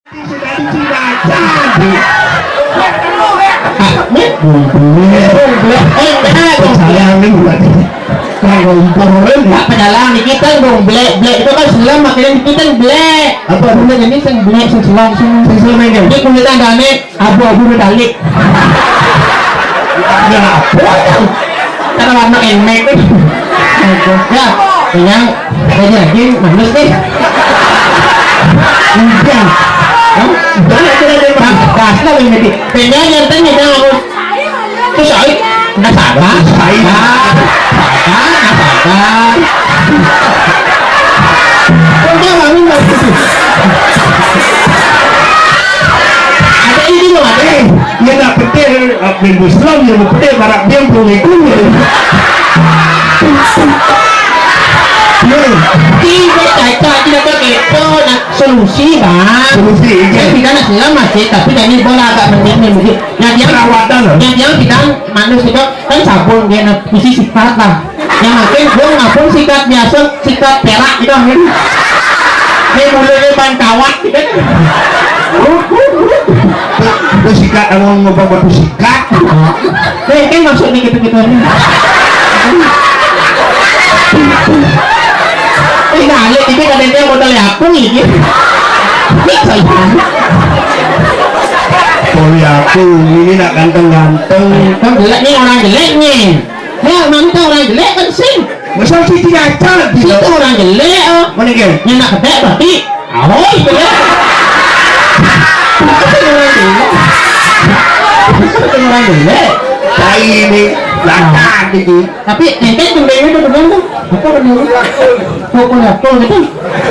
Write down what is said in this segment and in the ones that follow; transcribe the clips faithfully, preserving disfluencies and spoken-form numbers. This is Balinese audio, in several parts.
Sudah dicinacan. Ah, ini bung blek. Bung blek. Eh, benar, bung blek. Pecalang ini berarti. Kalau bung blek, ya, pecalang di kita, bung blek. Blek itu kan selam, makanya di kita blek. Apa? Bung blek ini sing blek, sing selam, sing, sing selam ini. Ini kulit tandanya abu-abu metalik. Ya, apa? Karena warna emek. Ya, kenyang. Saya lagi manus nih. Udah. Hah? Udah, udah, udah, Bang. Gas lah, Bang, nanti. Kenyang, yang tadi, Bang, aku. Terus, ayo. Nggak sabar. Ayo. Sabar, nggak sabar. Udah, Bang, nggak gitu. Ada ini loh, ada. Eh, ya nggak penting, eh, minggu Islam yang penting barak dia belum ikut. Iya. Tidak caca, tidak pakai itu, nah, solusi, Bang. Solusi, iya. Saya tidak nak Islam masih, tapi dari bola agak mending nih, mungkin. Yang dia, perawatan, loh. Yang dia tidak manus itu kan sabun, dia nak isi sikat lah. Yang makin gua ngapun sikat biasa, sikat perak gitu, kan. Ini mulai ban kawat gitu. Lu sikat, kamu ngubah batu sikat. Nah, kan maksudnya gitu-gitu. Ini alik, ini kadang dia modal ya aku ini. Ini saya. Oh ya, aku ini nak ganteng-ganteng. Kan jelek nih, orang jelek nih. Ya, mana tahu orang jelek kan sing. Masa sih diacal gitu. Situ orang jelek, oh. Mana ke? Yang nak kedek berarti. Oh, itu ya. Itu orang jelek. Itu orang jelek. Tai ini, lantak gitu. Tapi ente tuh kayaknya udah bener tuh. Apa bener? Pukul aku gitu.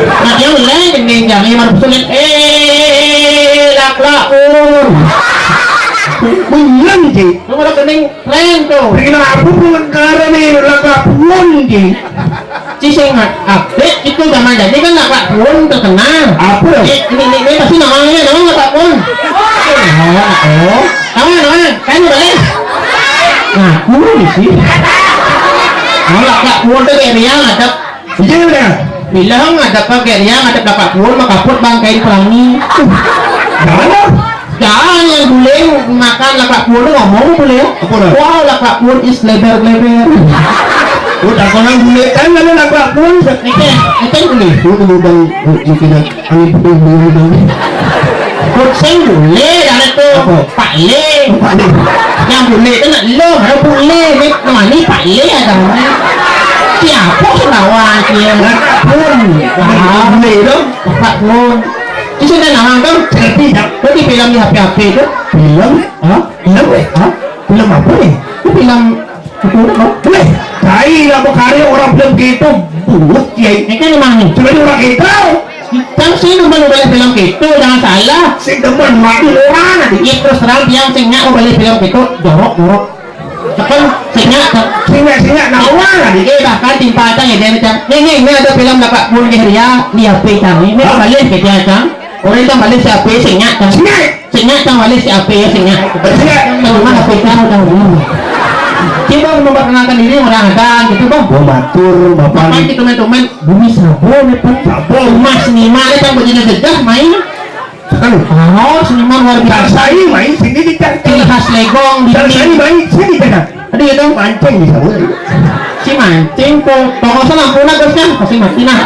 Nah, dia mulai gending, jangan yang mana sulit. Eh, lak lak. Bener sih. Lu malah gending. Keren tuh. Rina aku pun keren nih, laga pun di. Ci sing update itu zaman jadi kan laga pun terkenal. Apa? Ini, ini, ini, ini pasti namanya, namanya laga pun. Oh, oh. Namanya, namanya, kan udah deh. Nah, aku di sini. Nah, laga pun tuh kayak dia ngadep. Iya, udah. Bilang ada pagar yang ada dapat pun makaput bangkain pelangi. Jangan lah. Jangan yang bule makan lapak pun ngomong bule. Apa dah? Wow, lapak pun is lebar-lebar. Udah kono bule kan ada lapak pun. Nike, nike bule. Itu udah, oh, ini tidak. Angin puting beliung dong. Kucing bule, ada tuh. Apa? Pak Le. Pak Le. Yang bule itu nak lo, ada bule. Ini namanya Pak Le ada. Siapa sih lawan dia? Pak Pun. Wah. Bule dong. Pak Pun. Itu sudah nama kan? Cerita. Kok di film di H P H P itu? Film? Hah? Film, eh? Hah? Film apa nih? Itu film Weh, tai lah mau karya orang film gitu, buat kiai. Ini kan emang nih. Cuma di orang kita. Kan sih demen balik film gitu, jangan salah. Si demen mati orang aja. Iya, terus terang, yang sing nyak balik film gitu, jorok, jorok. Kan sing nyak, kan? Sing nyak, sing nyak, nah, orang aja. Iya, bahkan timpal aja ya, dia macam, "Nih, nih, ini ada film dapat pun di Ria, di H P kami. Ini balik gitu ya, Kang." Orang itu balik si H P, sing nyak, Kang. Sing nyak. Sing nyak, Kang, balik si H P ya, sing nyak. Sing nyak. Tahu mana H P tahu, tahu. Coba memperkenalkan diri orang ada gitu, Bang. Gua matur, Bapak. Bapak nih. Kita main-main. Bumi Sabo nih, Pak. Sabo. Mas Nima nih, Kang, begini gejah main. Kan. Oh, seniman luar biasa. Dasari main sini di Cari khas Legong di sini. Dasari main sini, Cina. Aduh, itu mancing bisa, Bu. Si mancing tuh. Tonggosan ampun lah, Gus, kan? Pasti mati, nah.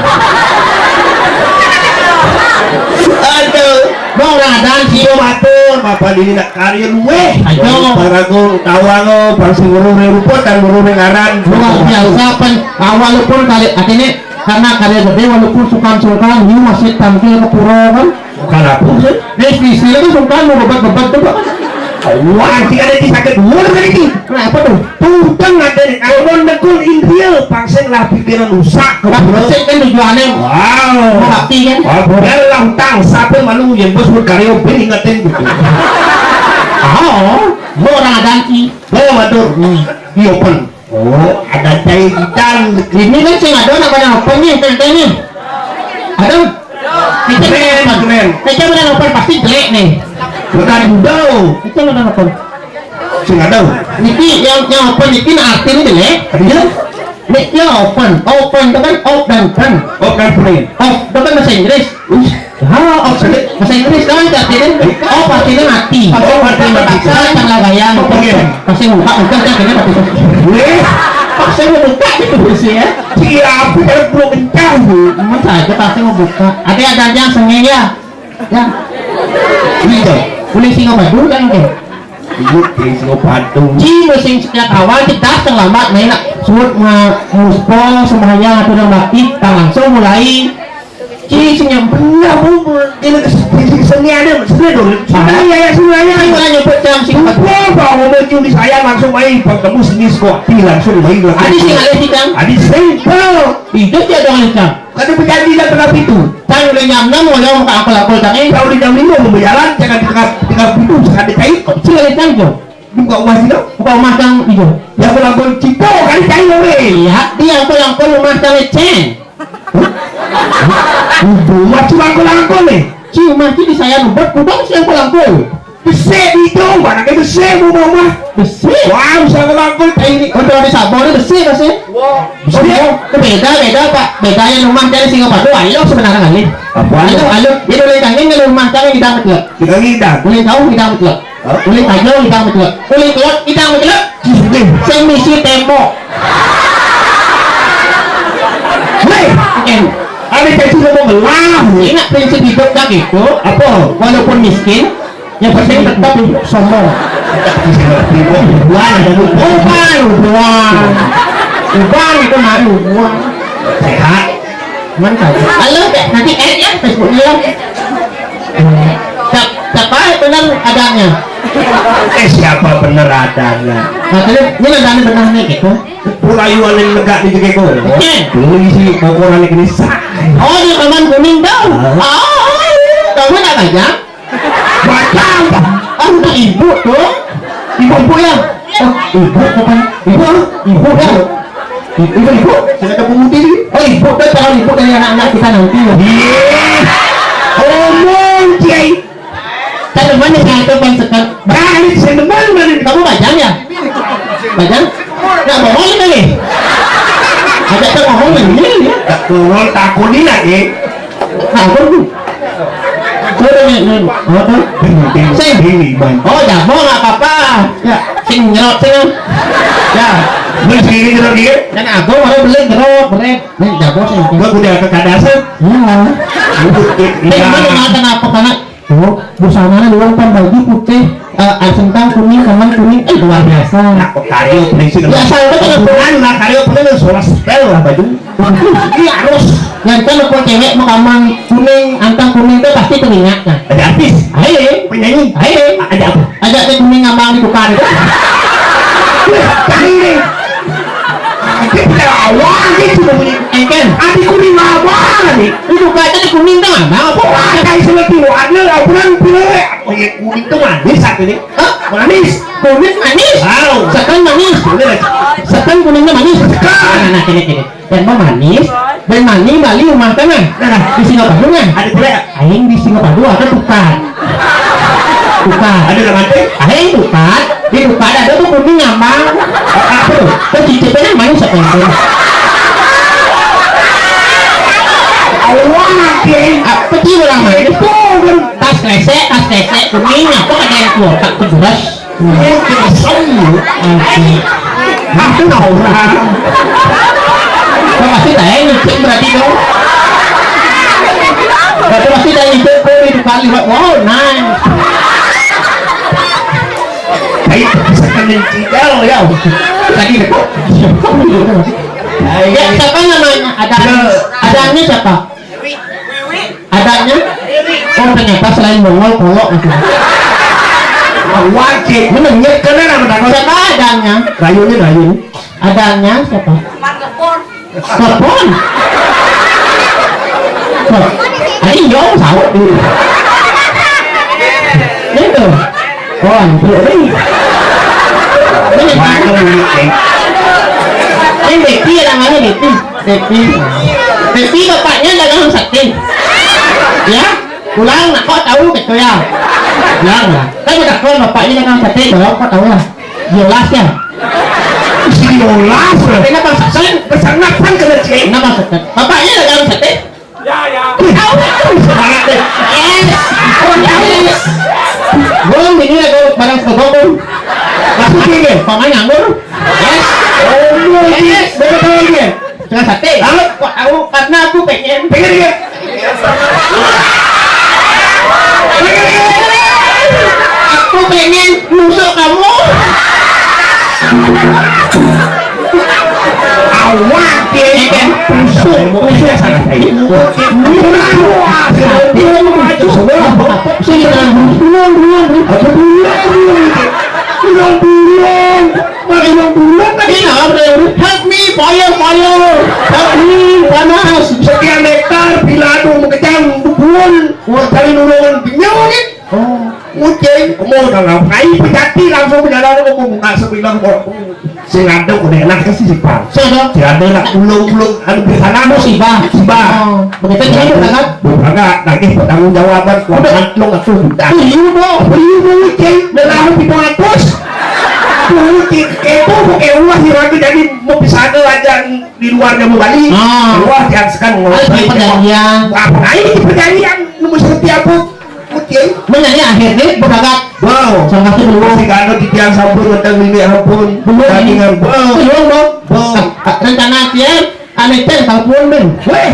Aduh. Bang, orang ada si. Iya, matur, Bapak ini nak karya luweh. Ayo. Parago, tawang, oh, pasti ngurung rumput dan ngurung ngaran. Luar biasa, pen. Awal pun kali, akhirnya karena karya gede, walaupun sungkan-sungkan, ini masih tampil ke pura, kan? Bukan apa, maksud? Nih, di sini tuh sungkan mau bebat-bebat tuh, Pak. Wah, sih ada di sakit dulu tadi sih. Kenapa tuh? Tuh, kan ada nih, kalau nekul Indria, pangsen lah pikiran rusak. Lah, pangsen kan tujuannya. Wow. Hati kan? Wah, biar lah utang, siapa malu yang bos berkarya, ben ingetin gitu. Oh, mau orang ada sih. Bawa matur. Hmm. Di open. Oh, ada cai gitan. Ini kan sing ada nak pada open nih, teh, teh nih. Ada? Kita keren, keren. Kita pada open pasti jelek nih. Bukan budau. Kita pada open. Sing ada. Niki yang, yang open niki nah artinya jelek. Iya. Nih, ya open. Open itu kan off dan pen. Off dan pen. Off itu kan bahasa Inggris. Wih. Ah, off. Maksudnya, Bahasa Inggris kan artinya? Oh, artinya mati. Oh, artinya mati. Saya tengah gaya. Oke. Pasti buka, buka, kan kena mati. Weh, pasti mau buka gitu sih ya. Iya, aku kan belum kencang, Bu. Emang saja pasti mau buka. Ada, ada yang sengenya. Ya. Gitu. Boleh singa badu kan, oke. Iya, singa badu. Ci musim sejak awal kita terlambat main nak suruh ma-, muspol sembahyang atau nang bakti, tak langsung mulai. Ci sing yang benar, Bu. Ini kes-, seni ada, seni dulu. Seni ya, ya, seni ya. Saya mau nyebut jam sih. Bukan, Pak, mau mencium di saya langsung main, Pak, kamu seni squat, langsung main, langsung. Adi sing ada sih, Kang. Adi sing, Pak. Itu sih ada, Kang. Kada berjanji jam tengah pitu. Kan udah jam enam, udah mau ke akul-akul, kan, eh? Kalau di jam lima mau berjalan, jangan di tengah, tengah pitu, jangan dicai. Kok sih ada jam, Jo? Buka rumah sih, dong. Buka rumah, Kang, ijo. Ya, kalau akul cito, kan dicai, weh. Iya, dia akul-akul rumah, Kang, lecen. Hah? Rumah cuma akul-akul, nih. Cuma sih di saya nubat, kudang sih akul-akul. Besik itu, mana ke besik, Bu Mama? Besik? Wah, bisa ngelangkul kayak ini. Untuk di sabor ini besik, besik. Wah. Besik, beda, beda, Pak. Bedanya rumah dari Singapura tuh, ayo sebenarnya kali. Apa? Ayo, ayo. Ini boleh kangen kalau rumah kami kita betul. Kita ngidang. Boleh tahu kita betul. Hah? Boleh tahu kita betul. Boleh keluar kita betul. Sing misi tembok. Hei, em. Ada cacing ngomong lah. Ini prinsip hidup kan gitu. Apa? Walaupun miskin, yang penting tetap sombong. Uang, uang, uang. Uang itu mari uang. Sehat. Mantap. Halo, Kak. Nanti add ya Facebooknya. Siap-, siapa benar adanya? Eh, siapa benar adanya? Nah, terus, ini adanya benar nih, gitu. Pura yuanin negak di jegeko. Oke. Dulu isi kokoran ini sah. Oh, di Taman Kuning tuh. Ah. Oh, kamu nak tajam? Macam. Ah, untuk ibu tuh. Ibu, ibu ya? Oh, ibu apa? Ibu, ibu ya? Ibu, ibu, ibu. Saya ketemu tadi. Oh, ibu tuh calon ibu dari anak-anak kita nanti. Iya. Omong, Kiai. Saya demen nih, saya itu fans sekat. Balik, saya demen, mana? Kamu bajang ya? Bajang? Nggak bohong ini nih. Ada tuh ngomong ini ya. Tak turun, takut dia lagi. Takut tuh. Turun nih, nih. Apa tuh? Bini, bini, Sing. Bini, Bang. Oh, jago nggak apa-apa. Ya, sing nyerot sing. Ya. Beli segini nyerot dia. Dan aku baru beli jeruk, beri. Nih, jago sih. Gua udah ke kadasan. Iya. Iya. Mana, kenapa? Karena, oh, busananya doang kan baju putih, eh, air sentang kuning, kemang kuning, eh, luar biasa. Nah, kok karyo prinsip. Biasa aja kan. Bukan lah, karyo prinsip soal spel lah baju. Iya, harus. Yang kan kalau cewek mau kamang kuning, antang kuning itu pasti teringat kan. Ada artis. Ayo. Penyanyi. Ayo. Ada apa? Aja teh kuning ngambang ditukar itu. Cari deh. Kita awal aja cuma bunyi. Engken. Adi kuning abang nih. Ditukar aja teh kuning tuh ngambang apa? Wah, kayak seperti warna laporan pilih. Oh iya, kuning tuh manis satu nih. Hah? Manis. Kuning manis. Tahu. Sekarang manis. Bener. Sekarang kuningnya manis. Sekarang. Nah, nah, kene, kene. Dan mah manis, dan mani bali rumah tengah. Nah, di Singapura kan? Ada pula. Aing di Singapura ada tukar. Tukar. Ada orang ada? Aing tukar, di tukar ada tuh kuning ngambang. Apa tuh? Tuh cicipnya manis apa itu? Allah, makin. Apa sih orang manis? Itu, tas kresek, tas kresek, kuning, apa ada yang keluar? Tak kejelas. Mungkin semu. Oke. Aku nggak orang. Kau pasti tanya ngicip berarti dong. Berarti pasti tanya ngicip, kau di depan lihat, wow, nice. Baik, bisa kena cidal ya. Tadi dekat. Ya, siapa namanya? Ada, adanya siapa? Adanya? Oh, ternyata selain bongol, kolok gitu. Wajib. Menengit kena nama takut. Siapa adanya? Rayunya, rayun. Adanya siapa? Telepon. Ayo, sahur dulu. Itu. Oh, ampun, eh. Ini mana? Ini Devi ya namanya, Devi. Devi. Devi bapaknya dagang sate. Ya? Pulang, nah, kok tahu gitu ya? Pulang lah. Kan udah keluar bapaknya dagang sate, bawa kok tahu ya? Yolas ya? Si Yolas. Kenapa sesen? Pesan apa kena cek? Kenapa sesen? Bapaknya dagang sate? Ya, ya. Tahu, semangat deh. Yes. Ngomong. Maksudnya dia? Paman nganggur. Yes. Oh, iya. Yes. Betul dia. Setengah sate. Lalu, kok tahu? Karena aku pengen. Pengen dia. Aku pengen nusuk kamu. Awak dia ini kan tusuk, tusuk sana saya. Murah, murah, murah. Sini, nah, duluan, duluan, duluan. Aku duluan, duluan. Duluan, duluan. Mari duluan, duluan. Tadi nah, help me, fire, fire. Help me, panas. Sekian hektar, bila aduh, mengejang, bubun. Wah, cari nulungan, bingung, kan? Oh, ucing, kamu udah ngapain? Pejati langsung berjalan, kamu buka sebilang, kok. Sing ada udah enak ke sih, Pak. Sudah. Sing ada nak ulung-ulung, anu, di sana, musibah. Musibah. Oh, begitu jadi berangkat? Berangkat, lagi pertanggung jawaban, kuat lo nggak tuh, udah. Iya, dong. Iya, dong, ucing. Udah lama di atas. Ucing, itu pakai uang, sih, aku jadi mau bisa ada aja di luar, dia mau balik. Ah. Wah, dia sekarang ngomong. Harus di perjanjian. Apa aja di perjanjian? Nunggu seperti apa? Oke. Menyanyi akhirnya berangkat. Wow. Salah satu dulu. Masih kano di tiang sampun, ngenteng ini ampun. Belum. Daging ampun. Belum, dong. Belum. Rencana dia, aneh, Cen, telepon, Ben. Weh.